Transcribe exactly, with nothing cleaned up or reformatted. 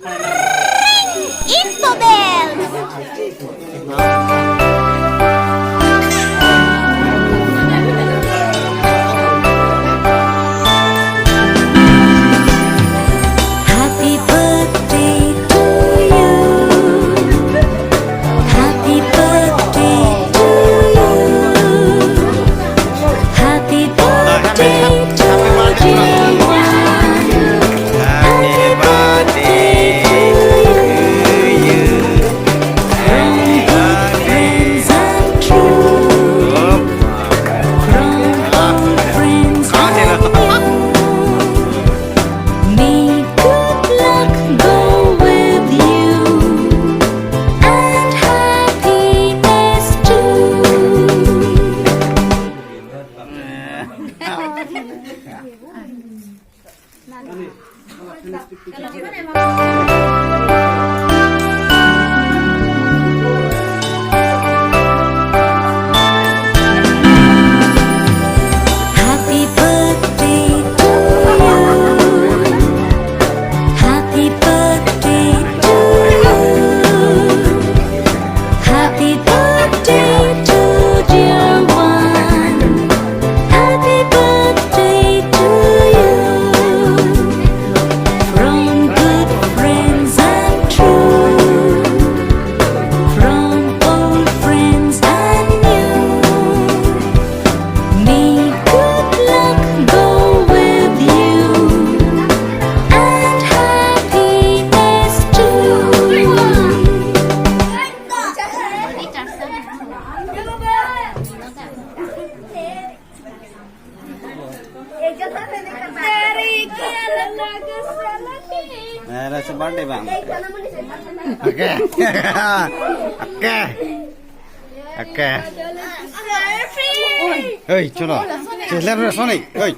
Info Bells. Happy birthday to you. Happy birthday to you. Happy birthday to you. Happy birthday to you. From good friends and true. From old friends and new. May good luck go with you and happiness too. Happy birthday to you. Happy birthday to you. Happy birthday to dear one. Happy birthday to you. From good friends and true. From old friends and new. May good luck go with you and happiness too. Nara si birthday bang. Okay. Okay. Okay. Hey, chalo. Chalo, Sony. Hey.